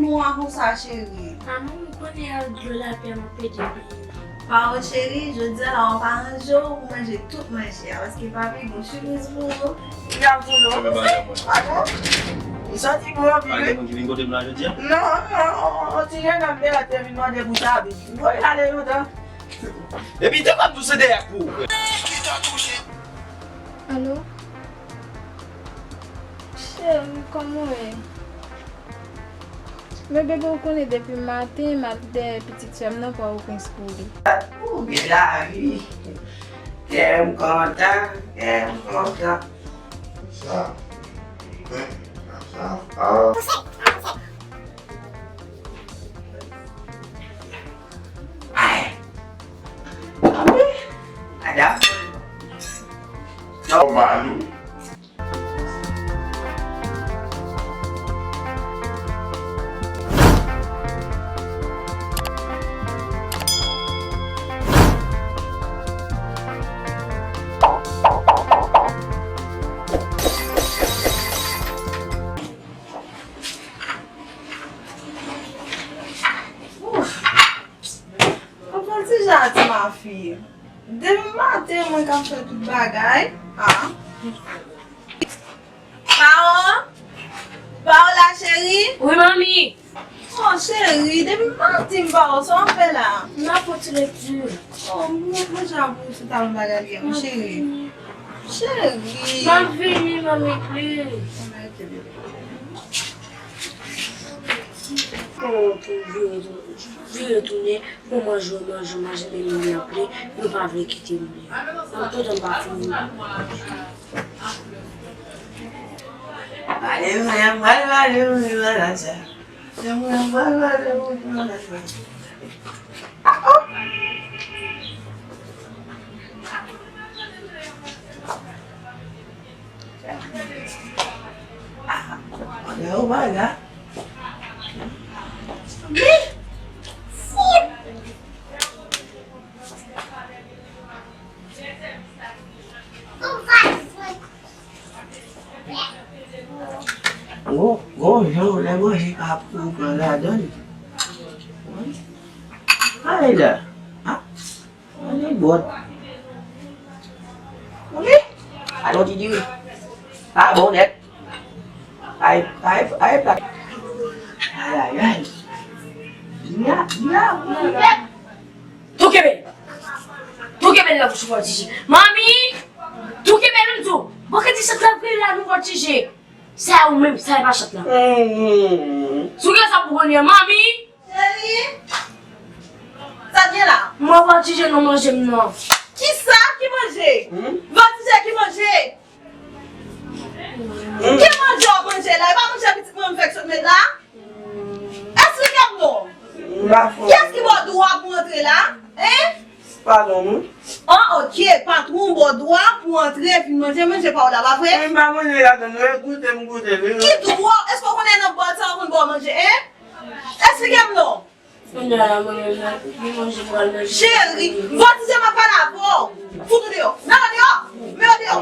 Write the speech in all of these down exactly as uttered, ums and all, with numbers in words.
Nwa konsa, cheri. Manman, m konnen ak dlo lapli a m ap pede bliye. Paro cheri, jodi a la w ap aranje w pou manje tout manje a, paske papi gon sipriz pou ou. Li ap di w non. Pardon? Li soti bon anpil wi. Pa gen moun ki vin kote m la jodi a? Non, non, on ti jennonm deyò te vin mande pou Tabi. Voye ale lontan. Epi te m ap di w se dèyè pou ou. Alo? Cheri, kòman w ye? Men bebe, ou konnen depi maten m ap dèyè pitit sè m nan pou al pran prens pou li. Ou gen lavi. Kè m kontan, kè m kontan. Sa. Sa. Ay. Anmwe. Madanm. Nòmal wi. Ouf. Mwen pran ti jan a ti mafi. Depi maten, mwen k ap fè tout bagay. Ah. Paro? Paro la, cheri? Wi, manmi. Oh, cheri, depi maten, m pa wè w, sa w ap fè la? M ap fè ti lekti. Oh, mwen, mwen ja pou sou tab bagay li a, cheri. Cheri. M ap vini, manmi, please. Kòman pou vire tou-, vire tounen pou manje, manje, manje, men nou ap li, nou pa vle kite nou. Nan tout an pa fini. Pale mwen, pale, pale mwen, pale sa. Pale mwen, pale, pale mwen, pale sa. Ah, oh! Ah, oh, oh, oh, oh. Gwo, gwo jan w lè manje pa pou pran ladan l. Ay la. Ah. Ann bòt. Wi. Alon ti diri. Pa bon nèt. Ay, ay, ay, plat. Ay, ay, ay. Ya, ya, ya. Tou kenbe l. Tou kenbe l la pou sou vòltije. Manmi! Tou kenbe l, m di w. Bon, kè ti chat la vre la, nou vòltije. Sa ou menm, sa e pa chat la. Si w gen sa pou konnen, manmi! Cheri! Sa k gen la? Mwen vòltije nan manje m nan. Kisa? Ki manje? Hmm? Vòltije ki manje? Hmm. Ki manje w ap manje la? E pa manje pitit mwen m fèk sot met la? Esplike m non. M pa fò. Kiyès ki ba w dwa pou antre la? Hein? Patwon m wi. Ah, ok, patwon w ba w dwa pou antre vin manje manje pa w la, pa vre? Wi, m pa manje ladan l, wi, goute m goute l, wi. Ki dwa? Èske w konnen nan bòl sa yo konn ba w manje, hein? Esplike m non. Kounye a la, mwen menm, li manje m pral manje. Cheri, vòltije m ap pale avè w. Fout ou deyò. Nan deyò. Men w deyò.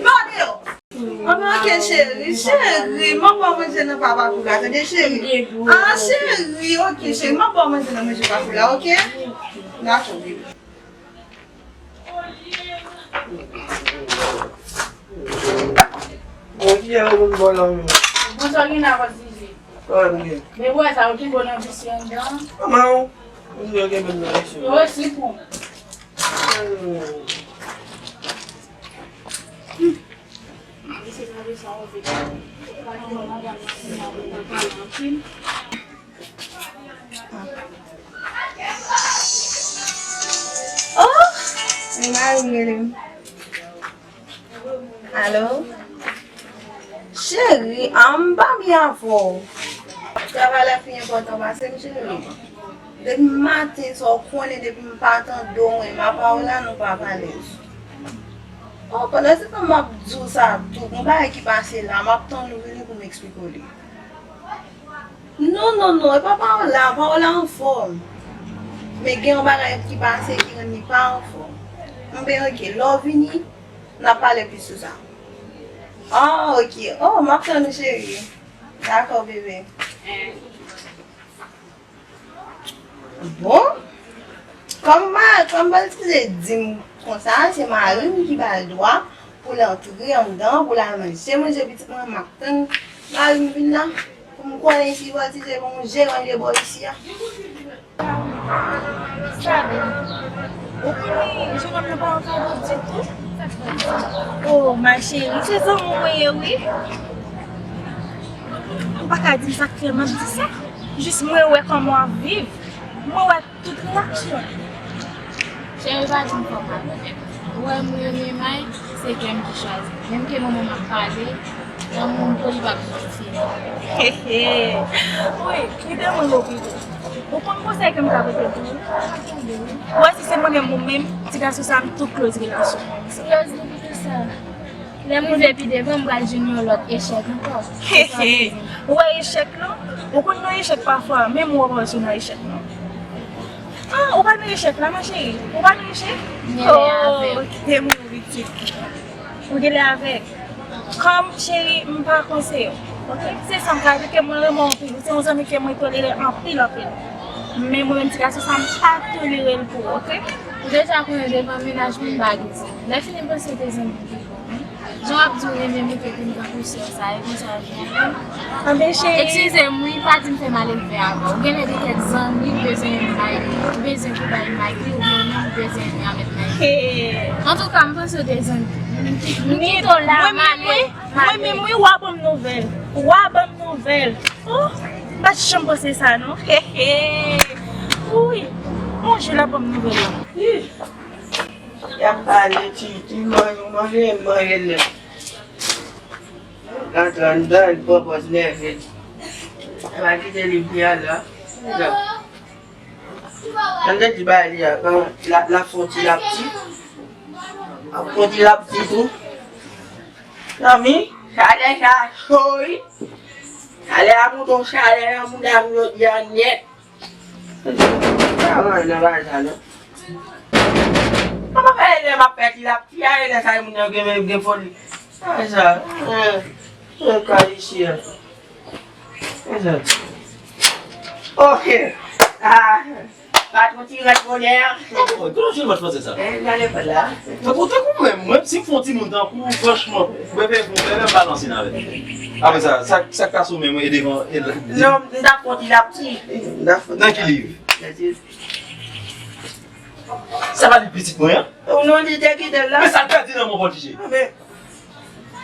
Men w deyò. Anben, ok, cheri, cheri, m ap ba w manje nan pa Papou la, tande, cheri? Ah, cheri, ok, cheri, m ap ba w manje nan manje Papou la, ok? Dakò, bebe. Bon, ki jan moun bò la menm? Bonswa, gen la vòltije. Sa w gen? Men wè sa, yo pi bon nan visye anndan. Manman w, moun yo gen menm nan visye. Yo resi pou. Hmm. Oh! Mari m rele m. Alo? Cheri, a m pa byen avè w. Travay la pi enpòtan pase m, cheri. Depi maten sa, w konnen depi m pa tande w, mwen, ma pa w la, nou pa alèz. Oh, pandan se tan m ap di w sa tou, gon bagay ki pase la, m ap tann ou vini pou m eksplike w li. Non, non, non, e pa pawòl la, pawòl la anfòm. Men gen yon bagay ki pase ki rann li pa anfòm. Anben, oke, lè w vini, n ap pale plis sou sa. Ah, oke. Oh, m ap tann ou, cheri. Dakò, bebe. Bon, kòm ma, kòm Baltize di m konsa, se mari m ki ba l dwa pou l antre anndan, pou l al manje, manje pitit mwen, m ap tann mari m vin la. Pou m konnen si Baltize gon jeran de bò isi a. Salut. Ou konnen, jennonm nan pa antre ditou. Oh, ma chérie, se zanmi mwen ye, wi. Ou pa ka di m sa k fè m ap di sa. Jis mwen wè kòman w ap viv. Mwen wè tout reyaksyon. Cheri, pa di m fò m pa rekonèt. Ou wè m renmen Mike, se kè m ki chwazi. Menm ke manman m ap pale, lanmou m pou li p ap janm fini. Hehe. Wi, kite mwen okipe. Ou konn konsèy ke m ka pote pou ou? Ou wè si se mwen menm ou menm, ti gason sa m tou close relasyon mwen. Close li pou kisa? Lè m rive pi devan, m pral jwenn yon lòt echèk ankò. Hehe. Ou wè echèk lan? Ou konn nan echèk pafwa, menm ou pa wè sou nan echèk lan. Ah, ou pa nan echèk la, ma chérie? Ou pa nan echèk? M genlè avèg. Oh, kite m ri pitit. Ou genlè avèg. Kòm cheri, m pa konseye w. Ok? Se sa m ka di ke mwen renmen w anpil. Ou se yon zanmi ke mwen tolere anpil, anpil. Men mwen menm ti gason sa, m pa tolere l pou ou, ok? Ou deja konnen devan mennaj mwen m pa gen zanmi. Lè fini m panse te zanmi m te bon. Jan w ap di w renmen m, ou te konn tankou sè w sa, e konsa w vin avè m. Anben, cheri. Eskize m, wi, pa di m fè malelve avè w. Ou genlè gen kèk zanmi k bezwen Mike, ou bezwen pou bay Mike li, oubyen ou menm ou bezwen li avèk Mike. Hey. Antouka, m panse w te zanmi. M ki-, m kite w la, m ale. Mwen menm, wi, w a ban m nouvèl. W a ban m nouvèl. Oh, m pa t janm panse sa, non. Hehe. Wi. Yon jou l ap ban m nouvèl la. Ih. Y ap pale ti, ti manje, manje, manje lè. Antre anndan, li pran pòz nève. Epa kite li byen la. Anndan ti bagay li a, la, la fè yon ti lapti. Ap fè yon ti lapti tou. Zanmi, chalè sa cho wi. Chalè a moute yon chalè nan mouda m jodi a nèt. Pa anyen nan bagay sa non. Mwen pa fè lè m ap fè ti lapti a, e lè sa moun yo gen, gen foli. Sa sa. Mwen kay isi a. Sa sa. Ok. Ah. Patwon ti rant bonè. Patwon, kote w jwenn mòd fransè sa? Eh, nan lekòl la. Tankou, tankou mwen, mwen, si m fè yon timoun tankou, franchman, mwen fè, mwen fè menm balanse nan avè l. Apre sa, sa, sa k pase w menm, e devan, e l-, Non, m t ap fè yon ti lapti. Nan ki liv? Nan ti Sa pa li pitit mwen an? Ou non, li te kite l la. Men sa l pèdi nan men w, Pòdije. Men.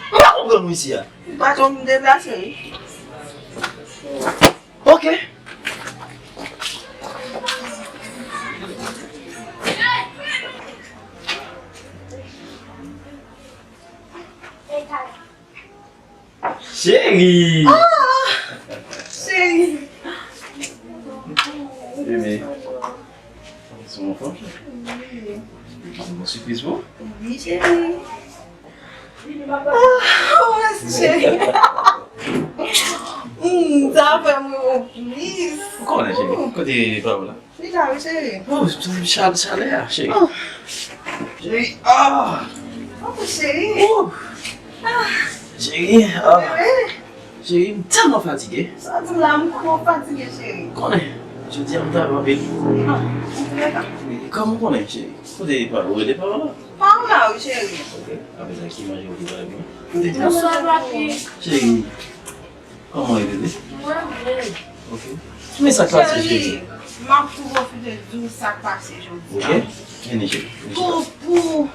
M pa konprann ou isi a. Patwon m deplase wi. Ok. Cheri! Ah! Cheri! Bebe, se yon fanm? Wi. Gen yon sipriz pou ou? Wi, cheri. Ah, oh, mèsi, cheri. Hmm, sa fè mwen yon plis. Ou konnen, cheri. Kote pa ou la? Li la wi, cheri. Oh, chal-, chalè a, cheri. Oh. Cheri, ah! Oh, cheri. Oh. Ah. Cheri, ah. Bebe. Cheri, m tèlman fatige. Sa w di m la, m tèlman fatige, cheri. Konnen, jodi a m travay anpil. Ah, antouleka. Kòman w konnen, cheri? Kote pa ou rele pa ou la? Pa ou la wi, cheri. Ok, apre sa, ki manje ou ki travay pou mwen? Bonswa, papi. Cheri. Kòman w ye, bebe? Mwen byen. Ok. Men sa k pase, cheri? Cheri, m ap tou pwofite di w sa k pase jodi a. Ok. Vini, cheri. Pou, pou,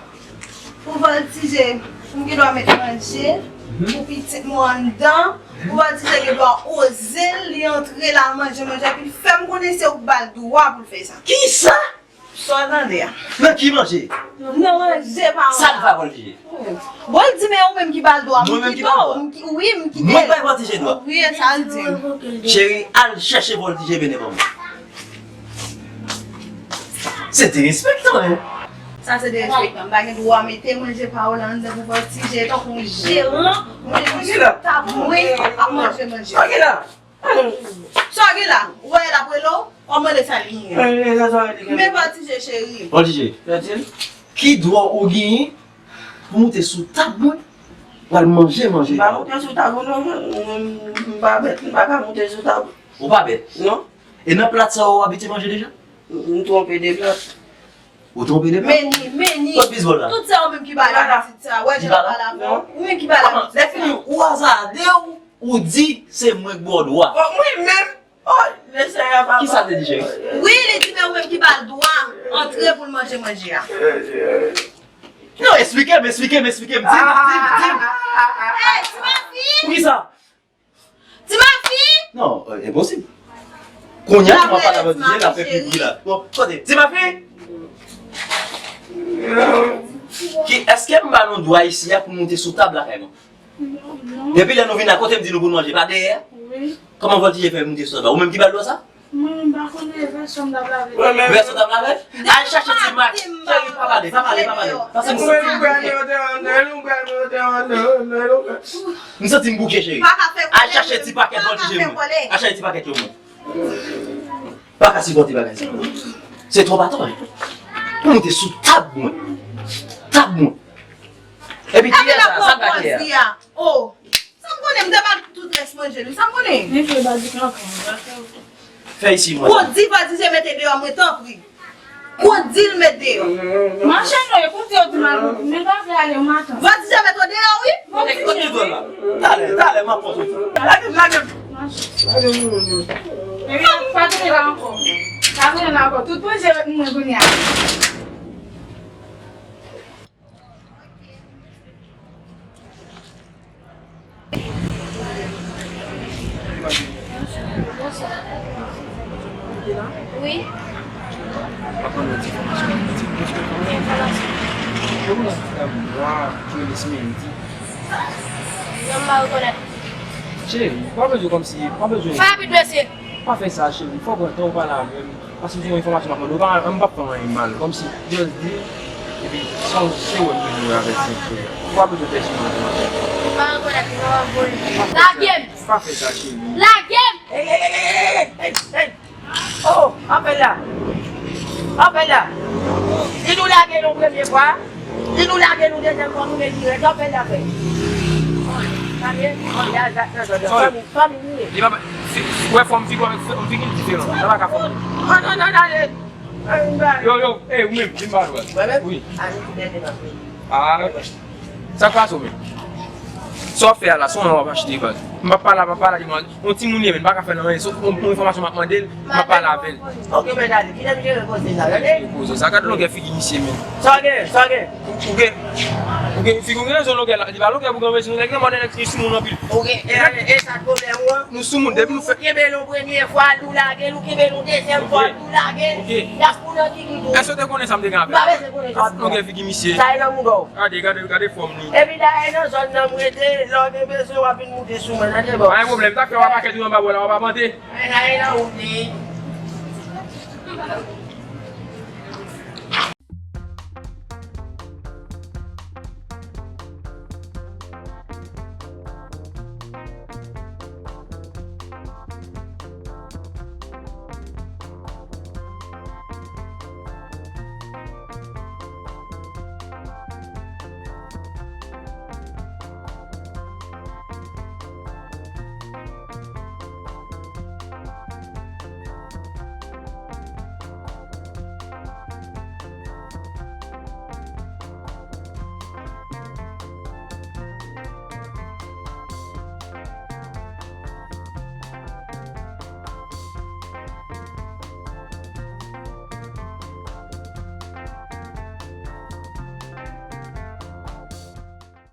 pou Voltije, pou m gen dwa met manje, pou pitit mwen anndan, pou Voltije gen dwa oze l, li antre la manje, manje, epi l fè m konnen se ou k ba l dwa pou l fè sa. Kisa? Sa w tande a? Nan ki manje? Nan manje pa w. Sa l fè Vòltije? Bon, l di men ou menm ki ba l dwa. Mwen menm ki ba l dwa? M ki- Wi, m kite l. Mwen bay Vòltije dwa? Wi, e sa l di m. Cheri, al chèche Vòltije mennen ban mwen. Se derespektan, wi. Sa se derespektan. M pa gen dwa mete manje pa w la anndan pou Vòltije. Tankou yon jeran, mwen manje sou tab mwen, ap manje manje. Sa w gen la? Sa w gen la? Ou wè l ap rele w? W ap mande sa l genyen. Men Vòltije cheri. Vòltije, ki dwa ou genyen pou moute sou tab mwen, pou al manje manje? M pa moute sou tab ou non, m pa bèt, m pa ka moute sou tab. Ou pa bèt? Non. E nan plat sa ou abitye manje deja? M twonpe de plat. Ou twonpe de plat? Meni, meni. Kot bizbòl la? Tout se ou menm ki ba l abitid sa. Wè jan l pale avè w. Ou menm ki ba l abitid sa. Lè fini, ou azade w, ou di se mwen k ba w dwa. Bon, mwen menm. Oh, mesye a pa. Kisa l te di, cheri? Wi, li di men ou menm ki ba l dwa antre pou l manje manje a. Non, esplike m, esplike m, esplike m. Di m, di m, di m. Ey, ti mafi! Poukisa? Ti mafi! Non, euh, enposib. Kounye a, m ap pale avè w, di l ap fè pi bri la. Bon, kote? Ti mafi! Ki, èske m ba nou dwa isi a pou moute sou tab lakay nou? Depi lè nou vin a kote m di nou pou n manje, pa dèyè? Wi. Kòman Vòltije fè moute sou tab la? Ou menm ki ba l dwa sa? Mwen menm pa konnen, vèsyon m t ap lave. Vèsyon w t ap lave? Al chache ti mak. Cheri, pa pale, pa pale, pa pale. Paske m santi m bouke. M santi m bouke, cheri. Al chache ti pakèt Vòltije mwen. Al chache ti pakèt yo mwen. Pa ka sipòte bagay sa. Se twòp atò, wi. Pou moute sou tab mwen. Tab mwen. Epi kiyès sa? Sa pa kiyès? Oh. Sa m konnen, m te ba l tout rès manje li. Sa m konnen. Men fè badi kankan. Fè isi mwen. Ou di Vòltije mete deyò mwen, tanpri. Ou di l met deyò. Machann yo, ekoute yo di mal pou men pa vle ale yon maten. Vòltije mete w deyò, wi. Kote, kote dwèl la? Talè, talè, m ap fè w soti. Lage m, lage m. Lage m, lage m. Epi, pa tounen la ankò. Pa tounen la ankò. Tout manje ret mwen kounye a. Wi. Enfòmasyon. Enfòmasyon. Mwen pa rekonèt. Cheri, pa bezwen kòmsi, pa bezwen. Fè rapid, mesye. Pa fè sa, cheri. Fò w pran tan w pale avè m. Paske m se yon enfòmasyon m ap mande w, pa, m p ap fè w anyen mal. Kòmsi, just di, epi, se yon, se wè m toujou avèti w, cheri. Ou pa bezwen pèsonèl avè m. Pa rekonèt non, vole. Lage m! Pa fè sa, cheri. Lage m! Ey, ey, ey, ey, ey, ey, ey! Oh, anpè la! Anpè la! Li nou lage nou premye fwa. Li nou lage nou dezyèm fwa, nou vin dirèk, anpè la fè. Sa byen? Fanmi, fanmi nou ye. Li pa, si, si, wè fòm figi w avèk fòm figi l diferan. Sa pa ka fòm. Non, non, non, ale. Yo, yo, ey, ou menm, vin ba nou. Mwen menm? Wi. Ah, sa k pase w menm? Sa w ap fè a la, se yon w ap achte baz. M p ap pale, m p ap pale a devan yon timoun li ye, men m pa ka fè l anyen. Se yon, yon enfòmasyon m ap mande l, m ap pale avè l. Ok, men gade, kite m jere koze sa, tande? Koze sa, gad longè figi misye, men. Sa w gen, sa w gen? Ou gen, ou gen, figi w gen rezon longè la, li pa longè pou granmesi, nou nèg nan mòde nèg ki soumoun anpil. Ou gen, e, e, e sa k pwoblèm ou an? Nou soumoun, depi nou fè. Ou kenbe l yon premye fwa, l tou lage l, ou kenbe l yon dezyèm fwa, l tou lage l. Ok. Y ap pou nan figi tou. Èske w te konnen sa m te gen avè l? M pa bezwen konnen sa. Gad longè figi misye. Sa e nan mouda w. Gade, gade, gade fòm li. Epi dayè nan zòn nan m rete, lè w gen bezwen w ap vin moute sou mwen, tande bon. Pa gen pwoblèm, m ta fè w a pakèt ou anba bò la, w ap apante. Ay, ay, nan wout li.